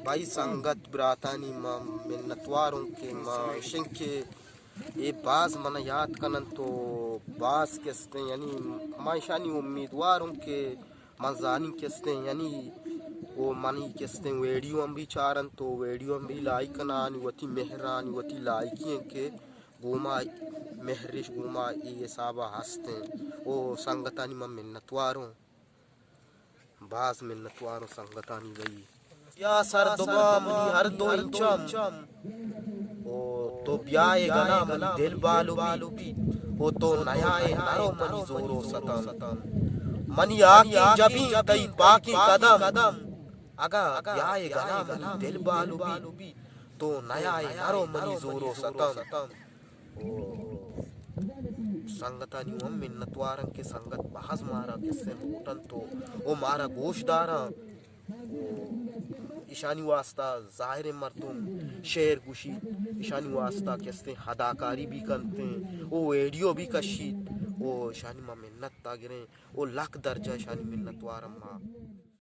بھائی سنگت براتانی ما منتواروں کہ ما اشیں کہ اے باز من یاد کنن تو باز کستیں، یعنی ما اشانی امیدواروں کہ من زانی کستیں، یعنی او منی کستیں ویڈیو ہم بھی چارن تو ویڈیو ہم بھی لائک کنانی وتی مہرانی وتی لائکی ہیں کہ گوما مہرش گوما اے حسابا ہستیں۔ او سنگتانی من منتواروں، باز منتواروں سنگتانی بھائی۔ یا سر دگا منی ہر دو انچم، او تو بیائے گنا منی دل بالو بی، او تو نیائے نرو منی زور و ستم۔ منی آکی جبی تئی پاکی قدم، اگا بیائے گنا منی دل بالو بی، تو نیائے نرو منی زور و ستم۔ او سنگتانی ہم منتوارن کہ سنگت بہز مارا کسے لوٹن تو او مارا گوش دارن۔ او اشانی واسطہ ظاہر مردم شعر گوشیت، اشانی واسطہ کسے اداکاری بھی کنتے، او ویڈیو بھی کشیت، او اشانی ما منت تا گریں، او لک درجہ اشانی منتوارن ما۔